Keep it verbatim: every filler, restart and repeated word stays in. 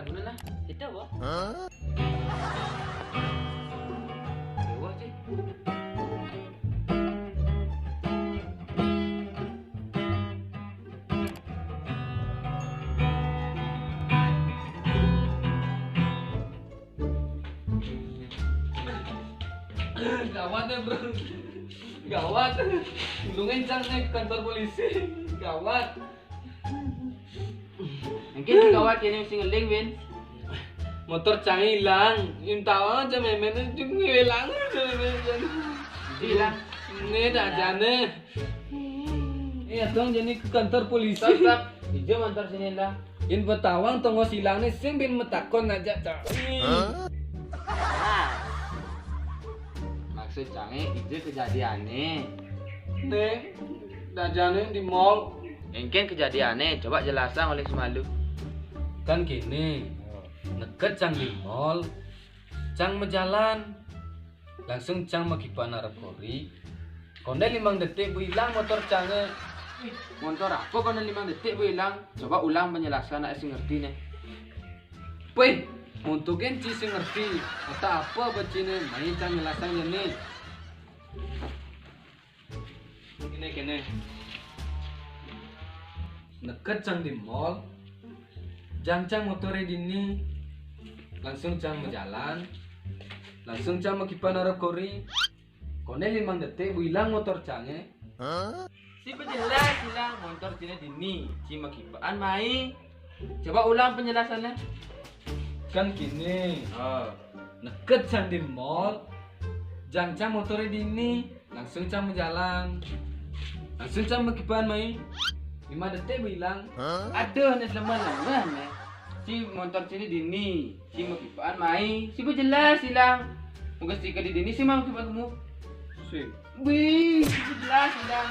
Mana lah? Kita apa? Dewa je. Gawat ya, bro. Gawat. Untungnya cang naik kantor polisi. Gawat. Mungkin gawat ini sing ngeling, Win. Motor cang hilang. Yang tahu aja memennya juga hilang aja memennya. Hilang. Ini dah jane. Iya dong, jadi ke kantor polisi. Stop, stop. Ijo motor sini lah. Yang petawang tonggo silang nih sing bin metakon aja cang. Maksud cange itu kejadiannya. Nih, dah jane di mall. Engken kejadiannya, coba jelasan oleh semalu. Kan gini, neket cang di mall, cang mejalan, langsung cang makipan arep kori. Konde limang detik bu hilang motor cange. Motor apa konde limang detik bu hilang? Coba ulang penjelasan nak sing ngerti nih. Weh, untuk ci sing ngerti, kata apa bacine, main cang jelasan ya nih. Kene, kene. Neket cang di mall, jang cang motore dini, langsung cang mejalan, langsung cang makipan arep kori. Konde limang detik bu hilang motor cange. Si penjelas hilang motor cine dini, ci makipaan mai. Coba ulang penjelasannya. Kan gini, oh, neket cang di mall, jang cang motore dini, langsung cang mejalan, langsung cang makipan mai. Lima detik bu hilang. Aduh, nih lemah lemah nih. Si motor cine dini, si makipaan mai, si bu jelas hilang. Mungkin si ke di dini si mau coba kamu. Si. Wih, si bu jelas hilang.